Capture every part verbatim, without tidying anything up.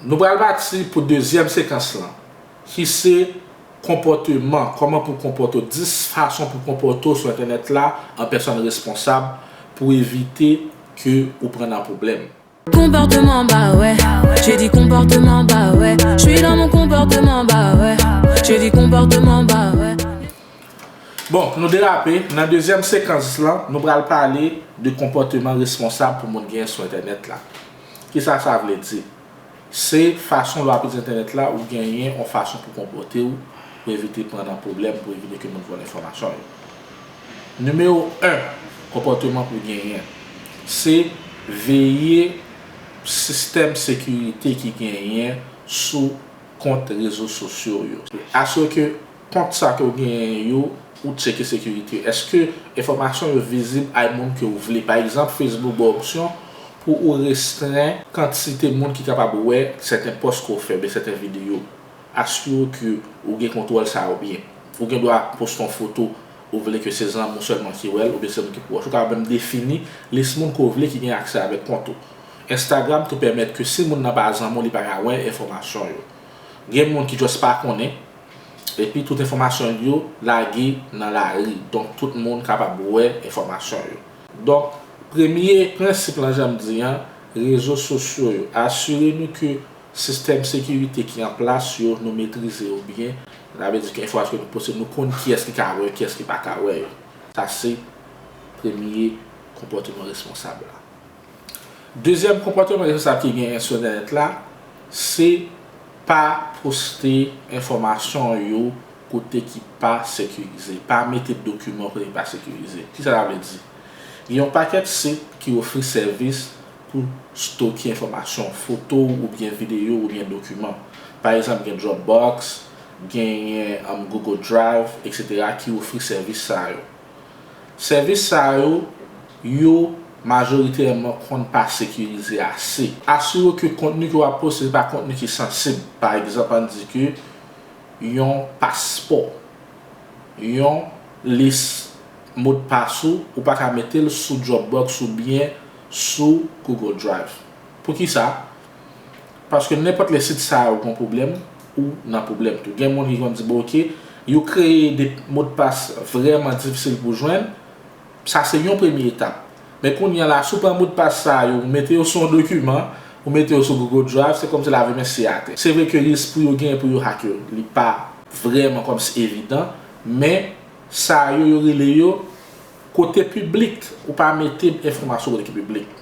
Nou pral pati pou dezyèm sekans lan, ki se konpòteman, kòman pou w konpòte w, dis fason pou w konpòte w sou entènèt la an pèsòn responsab pou evite ke ou pran nan pwoblèm. Comportement, bah ouais. Tu dis comportement, bah ouais. Je suis dans mon comportement, bah ouais. Tu dis comportement, bah ouais. Bon, nou derape. Nan dezyèm sekans lan, nou pral pale de konpòteman responsab pou moun genyen sou entènèt la. Kisa sa vle di? Se fason lè w ap itilize entènèt la, ou genyen yon fason pou konpòte w, pou evite pran nan pwoblèm, pou evite ke moun vòlè enfòmasyon yo. Nimewo en, konpòteman pou genyen, se veye sistèm sekirite ki genyen sou kont rezo sosyo yo. Asire ke kont sa ke w genyen yo, ou tcheke sekirite yo. Èske enfòmasyon yo vizib a moun ke w vle? Pa egzanp, Facebook ba w opsyon pou ou restren kantite moun ki kapab wè sèten pòs ke w fè oubyen sèten videyo. Asire w ke ou gen kontwòl sa yo byen. Ou gen dwa poste yon foto, ou vle ke se zanmi w sèlman ki wè l oubyen se moun ki pwòch. Ou kapab menm defini lis moun ke w vle ki gen aksè avèk kont ou. Instagram tou pèmèt ke si moun nan pa zanmi w, li pa ka wè enfòmasyon yo. Gen moun ki just pa konnen, epi tout enfòmasyon yo lage nan lari. Donk, tout moun kapab wè enfòmasyon yo. Donk, premye prensip lan, jan m di an, rezo sosyo yo. Asire nou ke sistèm sekirite ki an plas yo, nou metrize yo byen. Sa vle di ke enfòmasyon ke nou poste, nou konn kiyès ki ka wè yo, kiyès ki pa ka wè yo. Sa se premye konpòteman responsab la. Dezyèm konpòteman responsab ki genyen sou entènèt la, se pa poste enfòmasyon yo kote ki pa sekirize. Pa mete dokiman kote ki pa sekirize. Kisa sa vle di? Gen yon pakèt sit ki ofri sèvis pou stoke enfòmasyon, foto w oubyen videyo w oubyen dokiman. Pa egzanp, gen Dropbox, genyen um, Google Drive, etsetera, ki ofri sèvis sa yo. Sèvis sa yo, yo majoritèman konn pa sekirize ase. Asire w ke kontni ke w ap poste se pa kontni ki sansib. Pa egzanp, ann di ke yon paspò, yon lis modpas ou, ou pa ka mete l sou Dropbox oubyen sou Google Drive. Poukisa? Paske nenpòt lè sit sa yo gon pwoblèm, ou nan pwoblèm tou. Gen moun ki konn di, bon, oke, yo kreye de modpas vrèman difisil pou jwenn, sa se yon premye etap. Men kounye a la, si w pran modpas sa yo, ou mete yo sou yon dokiman, ou mete yo sou Google Drive, se kòmsi lave men sye atè. Se vre ke risk pou yo genyen pou yo hack yo, li pa vrèman kòmsi evidan, men sa yo, yo rele yo kote piblik, ou pa mete enfòmasyon kote ki piblik.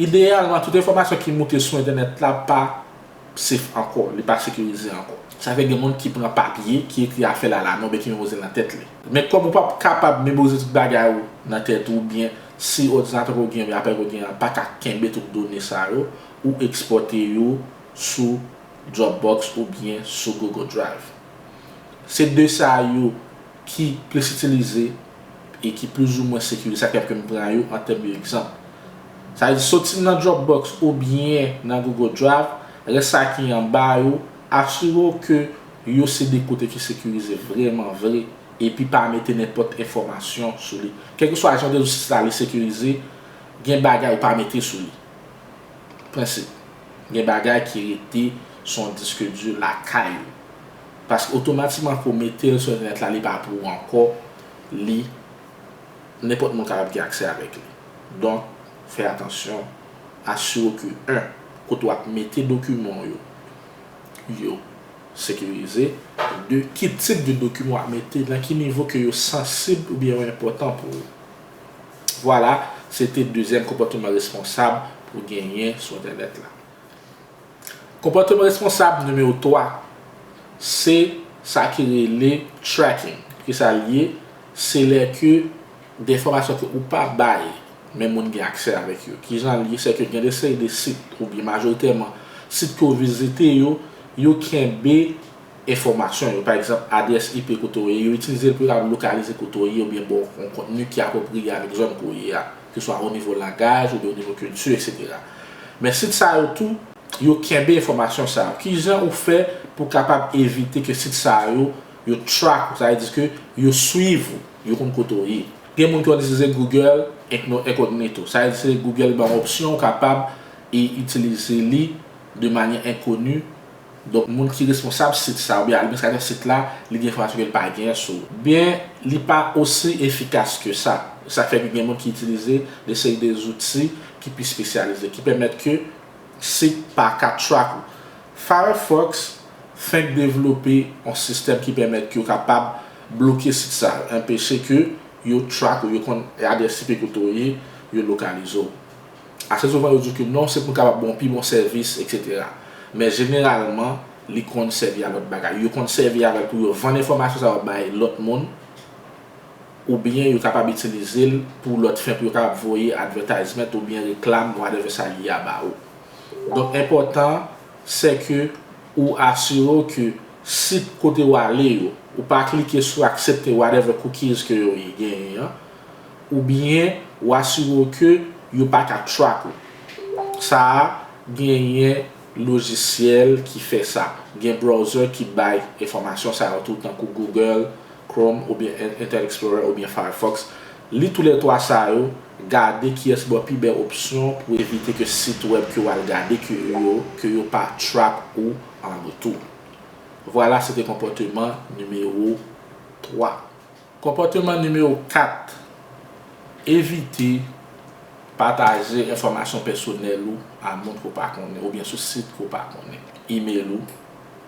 Ideyalman, tout enfòmasyon ki moute sou entènèt la pa safe ankò, li pa sekirize ankò. Sa fè gen moun ki pran papye, ki ekri afè l alame oubyen ki memorize l nan tèt li. Men kòm ou p ap kapab memorize tout bagay ou nan tèt ou, oubyen si òdinatè ke w gen, oubyen aparèy ke w gen an pa ka kenbe tout done sa yo, ou ekspòte yo sou Dropbox oubyen sou Google Drive. Se de sa yo ki plis itilize e ki plizoumwen sekirize, sa ki fè ke m pran yo an tèm de egzanp. Sa vle di, soti nan Dropbox oubyen nan Google Drive, rès sa ki anba yo, asire w ke yo se de kote ki sekirize vrèman vre, epi pa mete nenpòt enfòmasyon sou li. Kèlkeswa jan de zouti sa li sekirize, gen bagay ou pa mete sou li. Prensip. Gen bagay ki rete sou yon disk di lakay ou. Paske otomatikman ke w mete l sou entènèt la, li pa pou ou ankò, li, nenpòt moun kapab gen aksè avèk li. Donk, fè atansyon, asire w ke, en, kote w ap mete dokiman w yo, yo sekirize. De, ki tip de dokiman w ap mete, nan ki nivo ke yo sansib oubyen yo enpòtan pou ou. Vwala, se te dezyèm konpòteman responsab pou genyen sou entènèt la. Konpòteman responsab nimewo twa, se sa ki rele tracking. Kisa l ye? Se lè ke de enfòmasyon ke ou pa bay, men moun gen aksè avèk yo. Kijan l ye? Se ke gen de seri de sit, oubyen majoritèman, sit ke w vizite yo, yo kenbe enfòmasyon yo, pa egzanp, adrès I P kote w ye, yo itilize l pou yo kapab lokalize kote w ye oubyen ba w yon kontni ki apwopriye avèk zòn ke w ye a, keswa o nivo langaj oubyen o nivo kilti, etsetera. Men sit sa yo tou, yo kenbe enfòmasyon sa yo. Kijan ou fè pou w kapab evite ke sit sa yo, yo track ou, sa vle di ke yo swiv ou, yo konn kote w ye? Gen moun ki konn itilize Google Incognito, sa vle di se Google ban w opsyon ou kapab e itilize li de manyè enkoni. Donk, moun ki responsab sit sa oubyen administratè sit la, li gen enfòmasyon ke l pa genyen sou ou. Byen, li pa osi efikas ke sa. Sa fè ke gen moun ki itilize de seri de zouti ki pi espesyalize, ki pèmèt ke sit pa ka track ou. Firefox fenk devlope yon sistèm ki pèmèt ke yo kapab bloke sit sa yo, anpeche ke yo track ou, yo konn adrès I P kote w ye, yo lokalize w. Ase souvan, yo di w ke non, se pou kapab ba w pi bon sèvis, etsetera. Men jeneralman, li konn sèvi a lòt bagay. Yo konn sèvi avè l pou yo vann enfòmasyon sa yo bay lòt moun, oubyen yo kapab itilize l pou lòt fen, pou yo kapab voye advertisement oubyen reklam, whatever sa l ye a, ba ou. Donk, enpòtan, se ke ou asire w ke sit kote w ale yo, ou pa klike sou aksepte whatever cookies ke yo genyen an, oubyen ou asire w ke yo pa ka track ou. Sa a, genyen lojisyèl ki fè sa. Gen browser ki bay enfòmasyon sa yo tou, tankou Google Chrome oubyen In-, Internet Explorer oubyen Firefox. Li toulètwa sa yo, gade kiyès ba w pi bèl opsyon pou evite ke sit wèb ke w al gade ke yo, ke yo pa track ou an retou. Vwala, se te konpòteman nimewo twa. Konpòteman nimewo kat, evite pataje enfòmasyon pèsonèl ou a moun ke w pa konnen oubyen sou sit ke w pa konnen. Email ou,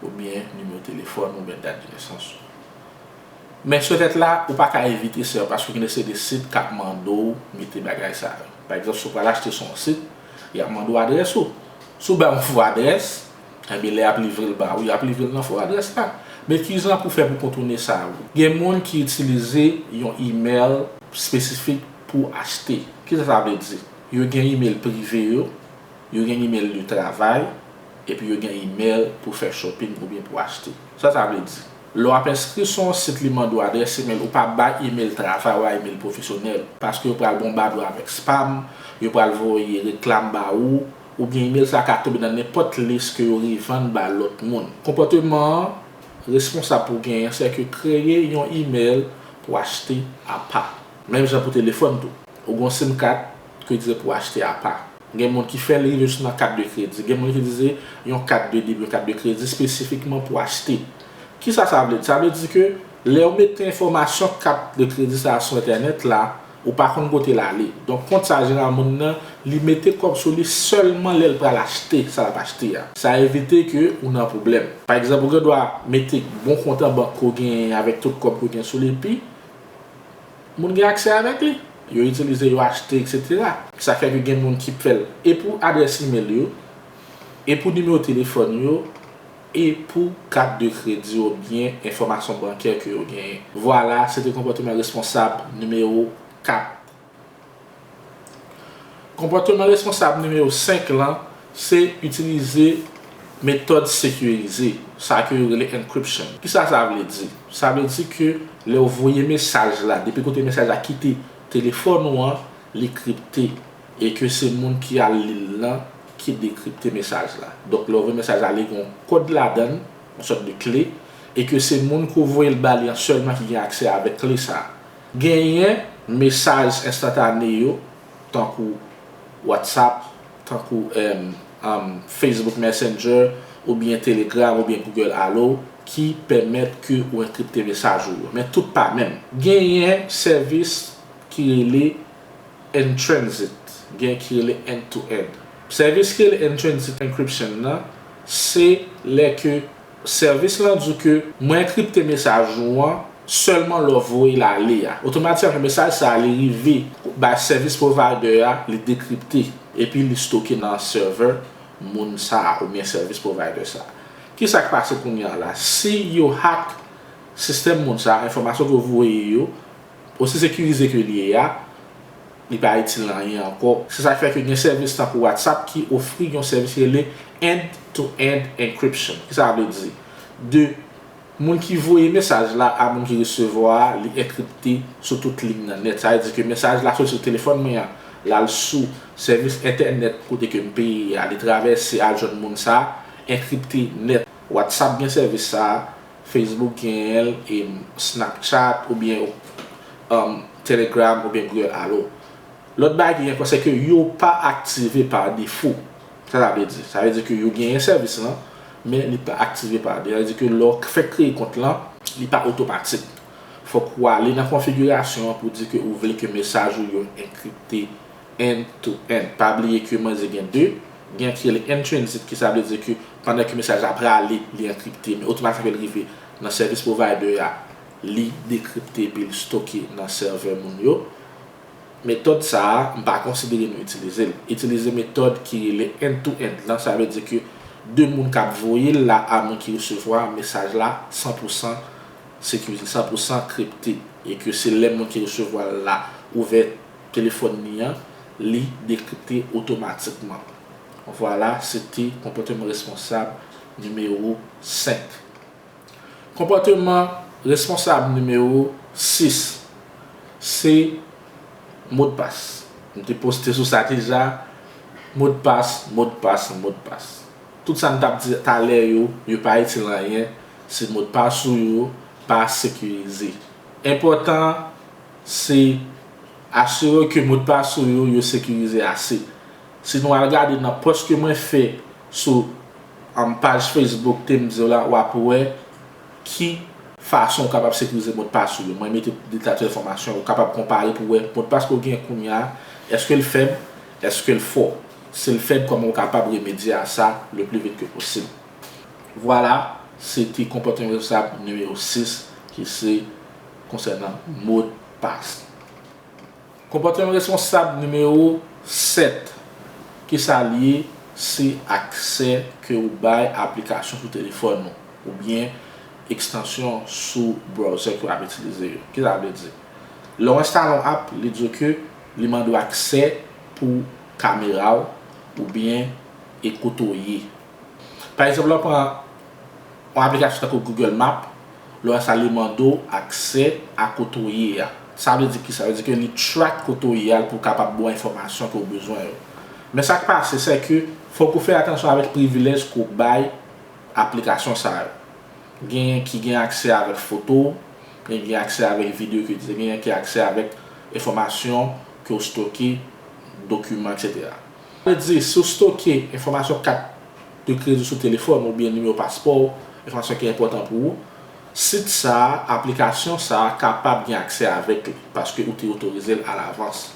oubyen nimewo telefòn oubyen dat de nesans ou. Men sou entènèt la, ou pa ka evite sa yo paske gen de seri de sit k ap mande w mete bagay sa yo. Pa egzanp, si w pral achte sou yon sit, y ap mande w adrès ou. Si w bay yon fo adrès, enben lè y ap livre l ba ou, y ap livre l nan fo adrès la. Men kijan pou fè pou kontounen sa yo? Gen moun ki itilize yon email espesifik pou achte. Kisa sa vle di? Yo gen email prive yo, yo gen email de travay, epi yo gen email pou fè shopping oubyen pou achte. Sa sa vle di? Lè w ap enskri sou yon sit, li mande w adrès email, ou pa bay email travay, ou bay email pwofesyonèl, paske yo pral bonbade w avèk spam, yo pral voye reklam ba ou, oubyen email sa ka tonbe nan nenpòt lis ke yo revann ba lòt moun. Konpòteman an responsab pou genyen, se ke kreye yon email pou achte apa. Menm jan pou telefòn tou. Ou gen yon sim kat ke di se pou achte apa. Gen moun ki fè l rive jis nan kat de kredi. Gen moun ki di se yon kat de debit, yon kat de kredi espesifikman pou achte. Kisa sa vle di? Sa vle di ke lè w mete enfòmasyon kat de kredi sa a sou entènèt la, ou pa konn kote l ale. Donk, kont sa a, jeneral, moun nan, li mete kòb sou li sèlman lè l pral achte sa l ap achte a. Sa evite ke ou nan pwoblèm. Pa egzanp, ou gen dwa mete bon kont an bank ke w genyen avèk tout kòb ke w gen sou li, epi moun gen aksè avèk li. Yo itilize, yo achte, etsetera. Sa fè ke gen moun ki fè l e pou adrès email yo, e pou nimewo telefòn yo, e pou kat de kredi oubyen enfòmasyon bankè ke yo genyen. Vwala, se te konpòteman responsab nimewo kat. Konpòteman responsab nimewo senk lan, se itilize metòd sekirize, sa ke yo rele encryption. Kisa sa vle di? Sa vle di ke lè w voye mesaj la, depi kote mesaj la kite telefòn ou an, li kripte, e ke se moun ki al li l lan ki dekripte mesaj la. Donk, lè w voye mesaj la, li gen yon kòd ladan l, yon sòt de kle, e ke se moun ke w voye l ba li an sèlman ki gen aksè avèk kle sa a. Genyen mesaj enstantane yo, tankou WhatsApp, tankou, em, em, Facebook Messenger, oubyen Telegram, oubyen Google Allo, ki pèmèt ke ou enkripte mesaj ou yo. Men tout pa menm. Genyen sèvis ki rele in transit, gen ki rele end-to-end. Sèvis ki rele in transit encryption nan, se lè ke sèvis lan di w ke mwen enkripte mesaj ou an sèlman lè w voye l ale a. Otomatikman, mesaj sa a, li rive bay service provider a, li dekripte, epi li stoke nan server moun sa a, oubyen service provider sa a. Kisa k pase kounye a la? Si yo hack sistèm moun sa a, enfòmasyon ke w voye yo, osi sekirize ke li ye a, li pa itil anyen ankò. Se sa k fè ke gen sèvis tankou WhatsApp ki ofri yon sèvis ki rele end-to-end encryption. Ki sa vle di? De moun ki voye mesaj la a moun ki resevwa a, li enkripte sou tout liy nan nèt. Sa vle di ke mesaj la soti sou telefòn mwen an, l al sou sèvis entènèt kote ke m peye a, li travèse al jwenn moun sa a, enkripte nèt. WhatsApp gen sèvis sa a, Facebook genyen l, e Snapchat oubyen, um, Telegram oubyen Google Allo. Lòt bagay ki gen ankò, se ke yo pa aktive pa defo. Sa sa vle di? Sa vle di ke yo genyen sèvis lan, men li pa aktive pa de. Sa vle di ke lè w fèk kreye kont lan, li pa otomatik. Fòk ou ale nan konfigirasyon an pou di ke ou vle ke mesaj ou yo enkripte end to end. Pa bliye ke mwen di gen de, gen ki rele in transit, ki sa vle di ke pandan ke mesaj la prale, li enkripte, men otomatik lè l rive nan service provider a, li dekripte epi l stoke nan sèvè moun yo. Metòd sa a, m pa konsidere nou itilize l. Itilize metòd ki rele end to end lan, sa vle di ke de moun k ap voye l la a moun ki resevwa mesaj la san pou san sekirize, san pou san kripte, e ke se lè moun ki resevwa l la ouvè telefòn li an, li dekripte otomatikman. Vwala, se te konpòteman responsab nimewo senk. Konpòteman responsab nimewo sis, se modpas. M te poste sou sa deja. Modpas, modpas, modpas. Tout sa m t ap di talè yo, yo pa itil anyen. Se modpas ou yo pa sekirize. Enpòtan, se asire ke modpas ou yo, yo sekirize ase. Si nou al gade nan pòs ke mwen fè sou, um, paj Facebook Temzeo la, w ap wè ki fason ou kapab sekirize modpas ou yo. Mwen mete deta tout enfòmasyon, ou kapab konpare pou wè modpas ke w gen kounye a, èske l fèb, èske l fò. Si l fèb, kòman ou kapab remedye a sa le pli vit ke posib. Vwala, se te konpòteman responsab nimewo sis ki se konsènan modpas. Konpòteman responsab nimewo sèt, ki sa l ye? Se aksè ke ou bay aplikasyon sou telefòn ou, oubyen ekstansyon sou browser ke w ap itilize yo. Ki sa vle di? Lè w enstale yon app, li di w ke li mande w aksè pou kamera w, oubyen e kote w ye. Pa egzanp, lè w pran yon aplikasyon tankou Google Map, lè w enstale, li mande w aksè a kote w ye a. Sa vle di ki sa? Sa vle di ke li track kote w ye a pou l kapab ba w enfòmasyon ke w bezwen yo. Men sa k pase, se ke fòk ou fè atansyon avèk privilèj ke w bay aplikasyon sa yo. Genyen ki gen aksè avèk foto, genyen ki gen aksè avèk videyo ke w itilize, genyen ki gen aksè avèk enfòmasyon ke w stoke, dokiman, etsetera. Sa vle di, si w stoke enfòmasyon kat de kredi sou telefòn ou oubyen nimewo paspò w, enfòmasyon ki enpòtan pou ou, sit sa a, aplikasyon sa a kapab gen aksè avèk li, paske ou te otorize l alavans.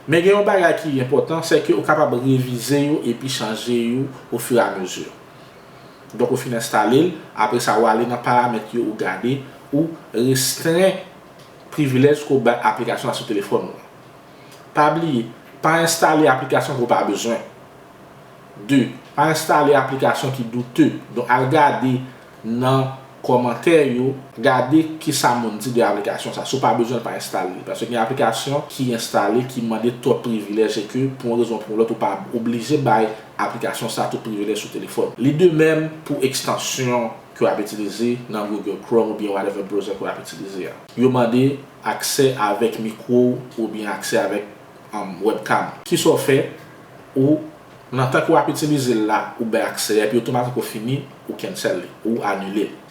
Men gen yon bagay ki enpòtan, se ke ou kapab revize yo epi chanje yo ofiramezi. Donk, ou fin enstale l, apre sa, ou ale nan paramèt yo, ou gade, ou restren privilèj ke w bay aplikasyon la sou telefòn ou an. Pa bliye, pa enstale aplikasyon ke w pa bezwen. De, pa enstale aplikasyon ki doute. Donk, al gade nan kòmantè yo, gade kisa moun di de aplikasyon sa. Si w pa bezwen l, pa enstale li. Paske gen aplikasyon ki enstale, ki mande twòp privilèj e ke, pou yon rezon ou pou yon lòt, ou pa oblije bay aplikasyon sa tout privilèj sou telefòn. Li de menm pou ekstansyon ke w ap itilize nan Google Chrome oubyen whatever browser ke w ap itilize a. Yo mande aksè avèk mikwo w oubyen aksè avèk, um, webcam. Kisa w fè? Ou, nan tan ke w ap itilize l la, ou bay aksè a, epi otomatik ou fini, ou cancel li, ou anile l.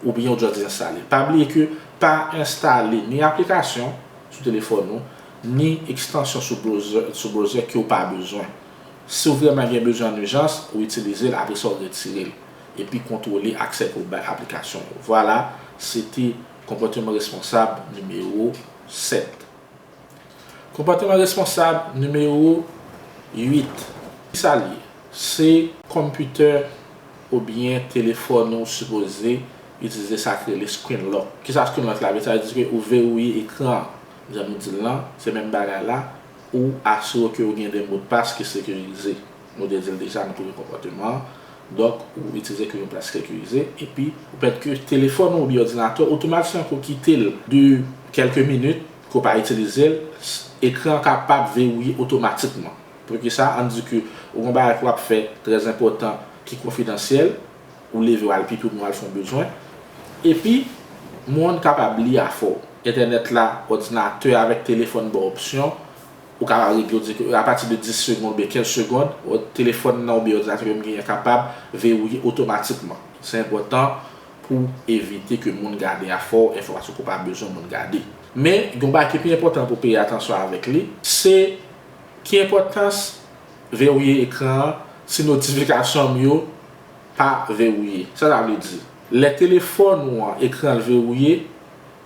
Oubyen ou just dezenstale l. Pa bliye ke pa enstale ni aplikasyon sou telefòn ou, ni ekstansyon sou browser, sou browser ke w pa bezwen. Si w vrèman gen bezwen an ijans, ou itilize l, apre sa w retire l. Epi kontwole aksè ke w bay aplikasyon yo. Vwala, se te konpòteman responsab nimewo sèt. Konpòteman responsab nimewo uit. Kisa l ye? Se konpitè oubyen telefòn ou sipoze itilize sa k rele screen lock. Kisa screen lock la vle di? Sa vle di ke ou verouye ekran an. Jan nou di l lan, se menm bagay la, ou asire ke ou gen de modpas ki sekirize. Nou te di l deja, nou tounen konpòteman an. Donk, ou itilize ke yon plas sekirize, epi ou pèt ke telefòn ou oubyen òdinatè, otomatikman ke w kite l de kèlke minit, ke w pa itilize l, ekran an kapab verouye otomatikman. Poukisa? Ann di ke ou gen bagay ke w ap fè trè enpòtan ki konfidansyèl, ou leve w al pipi oubyen w al fè yon bezwen, epi moun kapab li afè w. Entènèt la, òdinatè avèk telefòn ba w opsyon, ou kapab regle, w di ke apati de dis segonn oubyen kenz segonn, telefòn nan oubyen òdinatè ke m genyen kapab verouye otomatikman. Se enpòtan pou evite ke moun gade afè w enfòmasyon ke w pa bezwen moun gade. Men, gen yon bagay ki pi enpòtan pou w peye atansyon avèk li, se ki enpòtans Vewouye ekran an si notifikasyon m yo pa vewouye. Sa sa vle di? Lè telefòn ou an ekran l vewouye,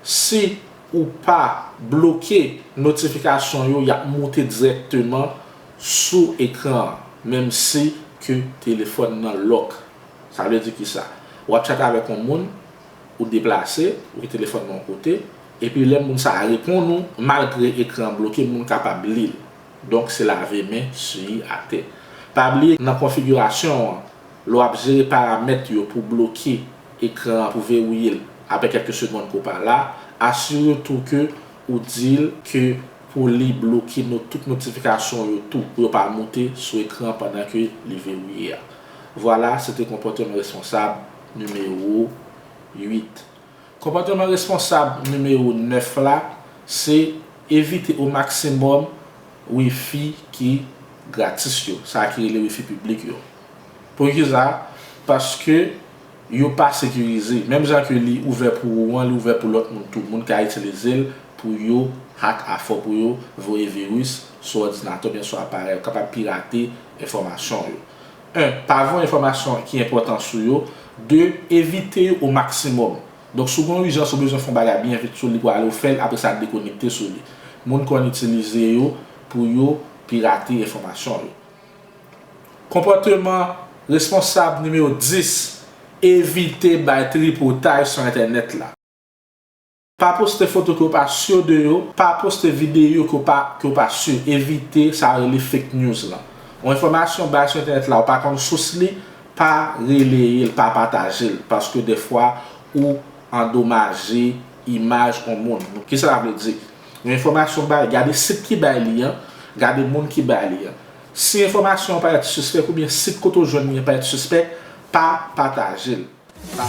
si ou pa bloke notifikasyon yo, y ap moute dirèkteman sou ekran an, menm si ke telefòn nan lòk. Sa vle di kisa? W ap chache avèk yon moun, ou deplase, ou kite telefòn nan yon kote, epi lè moun sa a reponn ou, malgre ekran an bloke, moun kapab li l. Donk, se lave men siy atè. Pa bliye, nan konfigirasyon an, lè w ap jere paramèt yo pou bloke ekran an, pou vewouye l apre kèlke segonn ke w pa la, asire w tou ke ou di l ke pou li bloke no-, tout notifikasyon yo tou, pou yo pa moute sou ekran pandan ke li vewouye a. Vwala, se te konpòteman responsab nimewo uit. Konpòteman responsab nimewo nèf la, se evite o maksimòm wifi ki gratis yo, sa ki rele wifi piblik yo. Poukisa? Paske yo pa sekirize. Menm jan ke li ouvè pou ou an, li ouvè pou lòt moun tou. Moun ka itilize l pou yo hack afè w, pou yo voye viris sou òdinatè oubyen sou aparèy, yo kapab pirate enfòmasyon yo. En, pa voye enfòmasyon ki enpòtan sou yo. De, evite yo o maksimòm. Donk, si w gen yon ijans, ou bezwen fè yon bagay byen vit sou li, pou ale w fè l, apre sa dekonekte sou li. Moun konn itilize yo pou yo pirate enfòmasyon yo. Konpòteman responsab nimewo dis, evite bay tripotay sou entènèt la. Pa poste foto ke w pa si de yo, pa poste videyo ke w pa, ke w pa si. Evite sa yo rele fake news lan. Yon enfòmasyon bay sou entènèt la, ou pa konn sous li, pa releye l, pa pataje l, paske dèfwa ou andomaje imaj yon moun. Kisa sa vle di? Yon enfòmasyon bay, gade sit ki bay li an, gade moun ki bay li an. Si enfòmasyon an parèt sispèk oubyen sit kote w jwenn li an parèt sispèk, pa pataje l. Pa